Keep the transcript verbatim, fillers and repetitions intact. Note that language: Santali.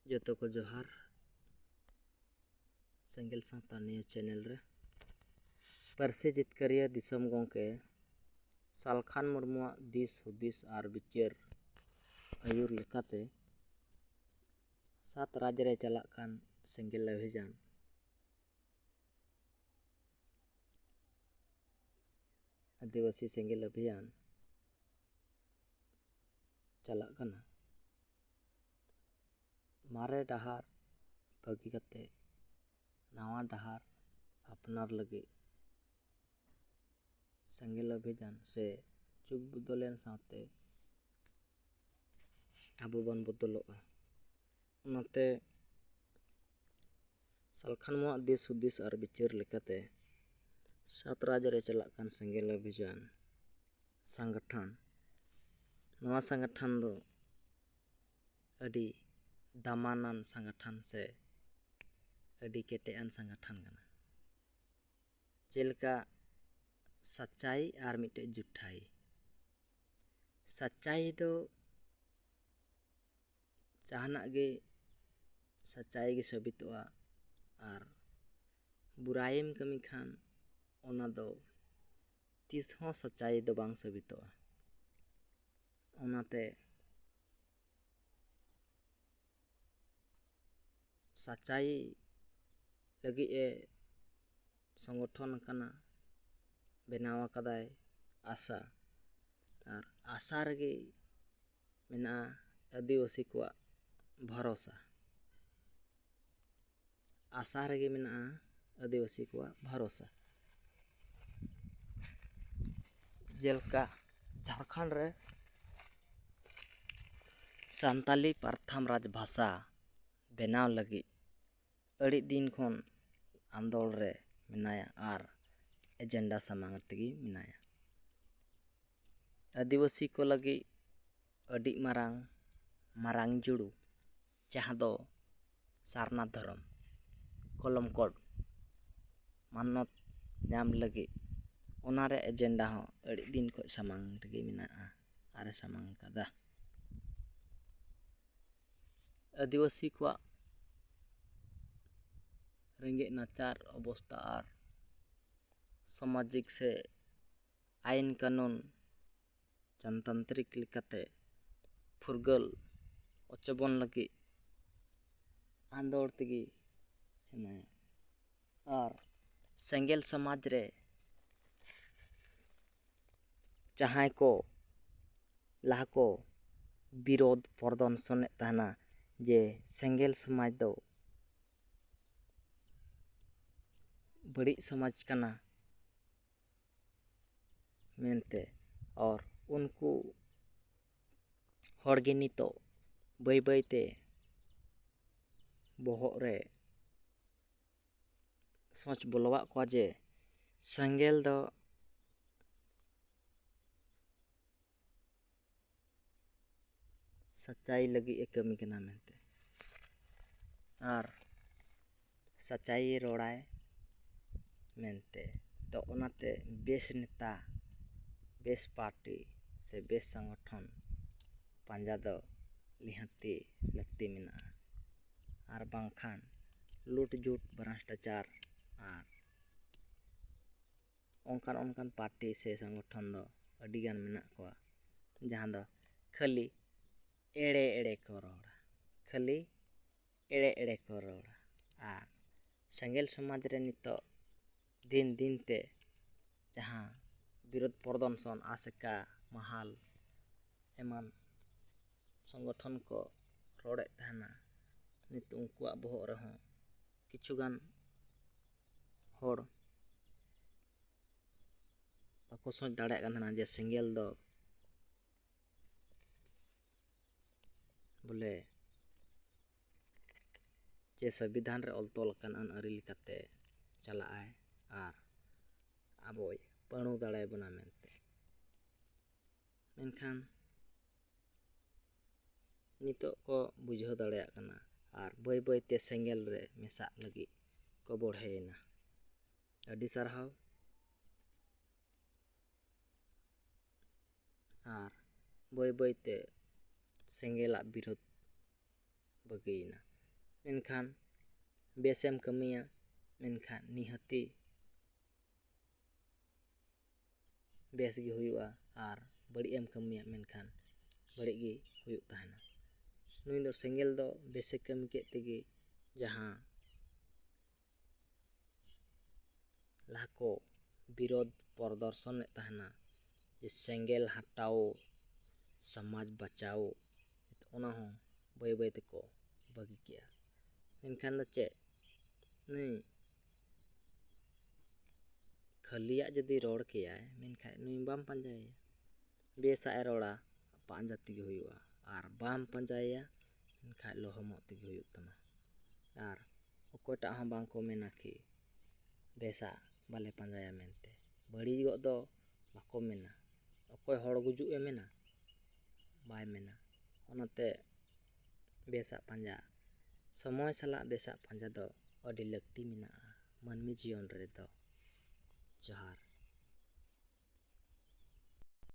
ᱡᱚᱛᱚ ᱠᱚ ᱡᱚᱦᱟᱨ᱾ ᱥᱮᱸᱜᱮᱞ ᱥᱟᱶᱛᱟ ᱱᱤᱭᱩᱡᱽ ᱪᱮᱱᱮᱞ ᱨᱮ ᱯᱟᱹᱨᱥᱤ ᱡᱤᱛᱠᱟᱹᱨᱤᱭᱟᱹ ᱫᱤᱥᱚᱢ ᱜᱚᱢᱠᱮ ᱥᱟᱞᱠᱷᱟᱱ ᱢᱩᱨᱢᱩᱣᱟᱜ ᱫᱤᱥ ᱦᱩᱫᱤᱥ ᱟᱨ ᱵᱤᱪᱟᱹᱨ ᱟᱹᱭᱩᱨ ᱞᱮᱠᱟᱛᱮ ᱥᱟᱛ ᱨᱟᱡᱽ ᱨᱮ ᱪᱟᱞᱟᱜ ᱠᱟᱱ ᱥᱮᱸᱜᱮᱞ ᱚᱵᱷᱤᱡᱟᱱ, ᱟᱹᱫᱤᱵᱟᱹᱥᱤ ᱥᱮᱸᱜᱮᱞ ᱚᱵᱷᱤᱭᱟᱱ ᱪᱟᱞᱟᱜ ᱠᱟᱱᱟ᱾ ᱢᱟᱨᱮ ᱰᱟᱦᱟᱨ ᱵᱟᱹᱜᱤ ᱠᱟᱛᱮ ᱱᱟᱣᱟ ᱰᱟᱦᱟᱨ ᱟᱯᱱᱟᱨ ᱞᱟᱹᱜᱤᱫ ᱥᱮᱸᱜᱮᱞ ᱚᱵᱷᱤᱡᱟᱱ ᱥᱮ ᱡᱩᱜᱽ ᱵᱚᱫᱚᱞᱮᱱ ᱥᱟᱶᱛᱮ ᱟᱵᱚ ᱵᱚᱱ ᱵᱚᱫᱚᱞᱚᱜᱼᱟ᱾ ᱚᱱᱟᱛᱮ ᱥᱟᱞᱠᱷᱟᱱ ᱢᱩᱨᱢᱩᱣᱟᱜ ᱫᱤᱥ ᱦᱩᱫᱤᱥ ᱟᱨ ᱵᱤᱪᱟᱹᱨ ᱞᱮᱠᱟᱛᱮ ᱥᱟᱛ ᱨᱟᱡᱽ ᱨᱮ ᱪᱟᱞᱟᱜ ᱠᱟᱱ ᱥᱮᱸᱜᱮᱞ ᱚᱵᱷᱤᱡᱟᱱ ᱥᱚᱝᱜᱚᱴᱷᱚᱱ, ᱱᱚᱣᱟ ᱥᱚᱝᱜᱚᱴᱷᱚᱱ ᱫᱚ ᱟᱹᱰᱤ ᱫᱟᱢᱟᱱᱟᱱ ᱥᱚᱝᱜᱚᱴᱷᱚᱱ ᱥᱮ ᱟᱹᱰᱤ ᱠᱮᱴᱮᱡ ᱟᱱ ᱥᱚᱝᱜᱚᱴᱷᱚᱱ ᱠᱟᱱᱟ᱾ ᱡᱮᱞᱮᱠᱟ ᱥᱟᱪᱟᱭ ᱟᱨ ᱢᱤᱫᱴᱮᱡ ᱡᱩᱴᱷᱟᱭ᱾ ᱥᱟᱪᱟᱭ ᱫᱚ ᱡᱟᱦᱟᱱᱟᱜ ᱜᱮ ᱥᱟᱪᱟᱭ ᱜᱮ ᱥᱟᱹᱵᱤᱛᱚᱜᱼᱟ, ᱟᱨ ᱵᱩᱨᱟᱭᱮᱢ ᱠᱟᱹᱢᱤ ᱠᱷᱟᱱ ᱚᱱᱟ ᱫᱚ ᱛᱤᱥ ᱦᱚᱸ ᱥᱟᱪᱟᱭ ᱫᱚ ᱵᱟᱝ ᱥᱟᱹᱵᱤᱛᱚᱜᱼᱟ᱾ ᱚᱱᱟᱛᱮ ᱥᱟᱪᱟᱭ ᱞᱟᱹᱜᱤᱫ ᱮ ᱥᱚᱝᱜᱚᱴᱷᱚᱱ ᱟᱠᱟᱱᱟ, ᱵᱮᱱᱟᱣ ᱟᱠᱟᱫᱟᱭ ᱟᱥᱟ᱾ ᱟᱨ ᱟᱥᱟ ᱨᱮᱜᱮ ᱢᱮᱱᱟᱜᱼᱟ ᱟᱹᱫᱤᱵᱟᱹᱥᱤ ᱠᱚᱣᱟᱜ ᱵᱷᱚᱨᱚᱥᱟ᱾ ᱟᱥᱟ ᱨᱮᱜᱮ ᱢᱮᱱᱟᱜᱼᱟ ᱟᱹᱫᱤᱵᱟᱹᱥᱤ ᱠᱚᱣᱟᱜ ᱵᱷᱚᱨᱚᱥᱟ᱾ ᱡᱮᱞᱮᱠᱟ ᱡᱷᱟᱲᱠᱷᱚᱸᱰ ᱨᱮ ᱥᱟᱱᱛᱟᱞᱤ ᱯᱨᱚᱛᱷᱚᱢ ᱨᱟᱡᱽ ᱵᱷᱟᱥᱟ ᱵᱮᱱᱟᱣ ᱞᱟᱹᱜᱤᱫ ᱟᱹᱰᱤ ᱫᱤᱱ ᱠᱷᱚᱱ ᱟᱱᱫᱳᱲ ᱨᱮ ᱢᱮᱱᱟᱭᱟ ᱟᱨ ᱮᱡᱮᱱᱰᱟ ᱥᱟᱢᱟᱝ ᱛᱮᱜᱮ ᱢᱮᱱᱟᱭᱟ᱾ ᱟᱹᱫᱤᱵᱟᱹᱥᱤ ᱠᱚ ᱞᱟᱹᱜᱤᱫ ᱟᱹᱰᱤ ᱢᱟᱨᱟᱝ, ᱢᱟᱨᱟᱝ ᱡᱩᱲᱩ, ᱡᱟᱦᱟᱸ ᱫᱚ ᱥᱟᱨᱱᱟ ᱫᱷᱚᱨᱚᱢ ᱠᱚᱞᱚᱢ ᱠᱳᱰ ᱢᱟᱱᱚᱛ ᱧᱟᱢ ᱞᱟᱹᱜᱤᱫ, ᱚᱱᱟ ᱨᱮ ᱮᱡᱮᱱᱰᱟ ᱦᱚᱸ ᱟᱹᱰᱤ ᱫᱤᱱ ᱠᱷᱚᱱ ᱥᱟᱢᱟᱝ ᱨᱮᱜᱮ ᱢᱮᱱᱟᱜᱼᱟ ᱟᱨᱮ ᱥᱟᱢᱟᱝ ᱟᱠᱟᱫᱟ᱾ ᱟᱹᱫᱤᱵᱟᱹᱥᱤ ᱠᱚᱣᱟᱜ ᱨᱮᱸᱜᱮᱡ ᱱᱟᱪᱟᱨ ᱚᱵᱚᱥᱛᱟ ᱟᱨ ᱥᱟᱢᱟᱡᱤᱠ ᱥᱮ ᱟᱭᱤᱱ ᱠᱟᱹᱱᱩᱱ ᱡᱚᱱᱚᱛᱟᱱᱛᱨᱤᱠ ᱞᱮᱠᱟᱛᱮ ᱯᱷᱩᱨᱜᱟᱹᱞ ᱚᱪᱚᱵᱚᱱ ᱞᱟᱹᱜᱤᱫ ᱟᱸᱫᱳᱲ ᱛᱮᱜᱮ ᱦᱮᱱᱟᱭᱟ᱾ ᱟᱨ ᱥᱮᱸᱜᱮᱞ ᱥᱚᱢᱟᱡᱽ ᱨᱮ ᱡᱟᱦᱟᱸᱭ ᱠᱚ ᱞᱟᱦᱟ ᱠᱚ ᱵᱤᱨᱳᱫᱷ ᱯᱨᱚᱫᱚᱨᱥᱚᱱᱮᱫ ᱛᱟᱦᱮᱱᱟ ᱡᱮ ᱥᱮᱸᱜᱮᱞ ᱥᱚᱢᱟᱡᱽ ᱫᱚ ᱵᱟᱹᱲᱤᱡ ᱥᱚᱢᱟᱡᱽ ᱠᱟᱱᱟ ᱢᱮᱱᱛᱮ, ᱟᱨ ᱩᱱᱠᱩ ᱦᱚᱲ ᱜᱮ ᱱᱤᱛᱚᱜ ᱵᱟᱹᱭ ᱵᱟᱹᱭ ᱛᱮ ᱵᱚᱦᱚᱜ ᱨᱮ ᱥᱚᱪ ᱵᱚᱞᱚᱣᱟᱜ ᱠᱚᱣᱟ ᱡᱮ ᱥᱮᱸᱜᱮᱞ ᱫᱚ ᱥᱟᱪᱟᱭ ᱞᱟᱹᱜᱤᱫ ᱮ ᱠᱟᱹᱢᱤ ᱠᱟᱱᱟ ᱢᱮᱱᱛᱮ, ᱟᱨ ᱥᱟᱪᱟᱭᱮ ᱨᱚᱲᱟᱭ ᱢᱮᱱᱛᱮ᱾ ᱛᱚ ᱚᱱᱟᱛᱮ ᱵᱮᱥ ᱱᱮᱛᱟ, ᱵᱮᱥ ᱯᱟᱨᱴᱤ ᱥᱮ ᱵᱮᱥ ᱥᱚᱝᱜᱚᱴᱷᱚᱱ ᱯᱟᱸᱡᱟ ᱫᱚ ᱱᱤᱦᱟᱹᱛᱤ ᱞᱟᱹᱠᱛᱤ ᱢᱮᱱᱟᱜᱼᱟ, ᱟᱨ ᱵᱟᱝᱠᱷᱟᱱ ᱞᱩᱴ ᱡᱩᱴ, ᱵᱷᱨᱚᱥᱴᱟᱪᱟᱨ ᱟᱨ ᱚᱱᱠᱟᱱ ᱚᱱᱠᱟᱱ ᱯᱟᱨᱴᱤ ᱥᱮ ᱥᱚᱝᱜᱚᱴᱷᱚᱱ ᱫᱚ ᱟᱹᱰᱤᱜᱟᱱ ᱢᱮᱱᱟᱜ ᱠᱚᱣᱟ, ᱡᱟᱦᱟᱸ ᱫᱚ ᱠᱷᱟᱹᱞᱤ ᱮᱲᱮ ᱮᱲᱮ ᱠᱚ ᱨᱚᱲᱟ, ᱠᱷᱟᱹᱞᱤ ᱮᱲᱮ ᱮᱲᱮ ᱠᱚ ᱨᱚᱲᱟ᱾ ᱟᱨ ᱥᱮᱸᱜᱮᱞ ᱥᱚᱢᱟᱡᱽ ᱨᱮ ᱱᱤᱛᱚᱜ ᱫᱤᱱ ᱫᱤᱱ ᱛᱮ ᱡᱟᱦᱟᱸ ᱵᱤᱨᱳᱫᱷ ᱯᱨᱚᱫᱚᱨᱥᱚᱱ, ᱟᱥᱮᱠᱟ, ᱢᱟᱦᱟᱞ ᱮᱢᱟᱱ ᱥᱚᱝᱜᱚᱴᱷᱚᱱ ᱠᱚ ᱨᱚᱲᱮᱫ ᱛᱟᱦᱮᱱᱟ, ᱱᱤᱛ ᱩᱱᱠᱩᱣᱟᱜ ᱵᱚᱦᱚᱜ ᱨᱮᱦᱚᱸ ᱠᱤᱪᱷᱩᱜᱟᱱ ᱦᱚᱲ ᱵᱟᱠᱚ ᱥᱚᱪ ᱫᱟᱲᱮᱭᱟᱜ ᱠᱟᱱ ᱛᱟᱦᱮᱱᱟ ᱡᱮ ᱥᱮᱸᱜᱮᱞ ᱫᱚ ᱵᱚᱞᱮ ᱡᱮ ᱥᱚᱝᱵᱤᱫᱷᱟᱱ ᱨᱮ ᱚᱞ ᱛᱚᱞ ᱟᱠᱟᱱ ᱟᱹᱱ ᱟᱹᱨᱤ ᱞᱮᱠᱟᱛᱮ ᱪᱟᱞᱟᱜᱼᱟᱭ ᱟᱨ ᱟᱵᱚᱭ ᱯᱟᱹᱬᱩ ᱫᱟᱲᱮᱭᱟᱵᱚᱱᱟ ᱢᱮᱱᱛᱮ᱾ ᱢᱮᱱᱠᱷᱟᱱ ᱱᱤᱛᱚᱜ ᱠᱚ ᱵᱩᱡᱷᱟᱹᱣ ᱫᱟᱲᱮᱭᱟᱜ ᱠᱟᱱᱟ ᱟᱨ ᱵᱟᱹᱭ ᱵᱟᱹᱭ ᱛᱮ ᱥᱮᱸᱜᱮᱞ ᱨᱮ ᱢᱮᱥᱟᱜ ᱞᱟᱹᱜᱤᱫ ᱠᱚ ᱵᱚᱲᱦᱮᱭᱮᱱᱟ᱾ ᱟᱹᱰᱤ ᱥᱟᱨᱦᱟᱣ᱾ ᱟᱨ ᱵᱟᱹᱭ ᱵᱟᱹᱭ ᱛᱮ ᱥᱮᱸᱜᱮᱞᱟᱜ ᱵᱤᱨᱳᱫᱷ ᱵᱟᱹᱜᱤᱭᱮᱱᱟ᱾ ᱢᱮᱱᱠᱷᱟᱱ ᱵᱮᱥᱮᱢ ᱠᱟᱹᱢᱤᱭᱟ, ᱢᱮᱱᱠᱷᱟᱱ ᱱᱤᱦᱟᱹᱛᱤ ᱵᱮᱥ ᱜᱮ ᱦᱩᱭᱩᱜᱼᱟ, ᱟᱨ ᱵᱟᱹᱲᱤᱡ ᱮᱢ ᱠᱟᱹᱢᱤᱭᱟ, ᱢᱮᱱᱠᱷᱟᱱ ᱵᱟᱹᱲᱤᱡ ᱜᱮ ᱦᱩᱭᱩᱜ ᱛᱟᱦᱮᱱᱟ᱾ ᱱᱩᱭ ᱫᱚ ᱥᱮᱸᱜᱮᱞ ᱫᱚ ᱵᱮᱥᱮ ᱠᱟᱹᱢᱤ ᱠᱮᱫ ᱛᱮᱜᱮ, ᱡᱟᱦᱟᱸ ᱞᱟᱦᱟ ᱠᱚ ᱵᱤᱨᱳᱫᱷ ᱯᱨᱚᱫᱚᱨᱥᱚᱱᱮᱫ ᱛᱟᱦᱮᱱᱟ, ᱡᱮ ᱥᱮᱸᱜᱮᱞ ᱦᱟᱴᱟᱣ, ᱥᱚᱢᱟᱡᱽ ᱵᱟᱪᱟᱣ, ᱚᱱᱟ ᱦᱚᱸ ᱵᱟᱹᱭ ᱵᱟᱹᱭ ᱛᱮᱠᱚ ᱵᱟᱹᱜᱤ ᱠᱮᱜᱼᱟ᱾ ᱢᱮᱱᱠᱷᱟᱱ ᱫᱚ ᱪᱮᱫ, ᱱᱩᱭ ᱠᱷᱟᱹᱞᱤᱭᱟᱜ ᱡᱩᱫᱤ ᱨᱚᱲ ᱠᱮᱭᱟᱭ, ᱢᱮᱱᱠᱷᱟᱱ ᱱᱩᱭ ᱵᱟᱢ ᱯᱟᱸᱡᱟᱭᱮᱭᱟ᱾ ᱵᱮᱥᱟᱜ ᱮ ᱨᱚᱲᱟ, ᱯᱟᱸᱡᱟ ᱛᱮᱜᱮ ᱦᱩᱭᱩᱜᱼᱟ, ᱟᱨ ᱵᱟᱢ ᱯᱟᱸᱡᱟᱭᱮᱭᱟ, ᱮᱱᱠᱷᱟᱡ ᱞᱚᱦᱚᱢᱚᱜ ᱛᱮᱜᱮ ᱦᱩᱭᱩᱜ ᱛᱟᱢᱟ᱾ ᱟᱨ ᱚᱠᱚᱭᱴᱟᱜ ᱦᱚᱸ ᱵᱟᱝ ᱠᱚ ᱢᱮᱱᱟ ᱠᱤ ᱵᱮᱥᱟᱜ ᱵᱟᱞᱮ ᱯᱟᱸᱡᱟᱭᱟ ᱢᱮᱱᱛᱮ᱾ ᱵᱟᱹᱲᱤᱡᱚᱜ ᱫᱚ ᱵᱟᱠᱚ ᱢᱮᱱᱟ᱾ ᱚᱠᱚᱭ ᱦᱚᱲ ᱜᱩᱡᱩᱜ ᱮ ᱢᱮᱱᱟ? ᱵᱟᱭ ᱢᱮᱱᱟ᱾ ᱚᱱᱟᱛᱮ ᱵᱮᱥᱟᱜ ᱯᱟᱸᱡᱟ, ᱥᱚᱢᱚᱭ ᱥᱟᱞᱟᱜ ᱵᱮᱥᱟᱜ ᱯᱟᱸᱡᱟ ᱫᱚ ᱟᱹᱰᱤ ᱞᱟᱹᱠᱛᱤ ᱢᱮᱱᱟᱜᱼᱟ ᱢᱟᱹᱱᱢᱤ ᱡᱤᱭᱚᱱ ᱨᱮᱫᱚ᱾ ᱡᱚᱦᱟᱨ᱾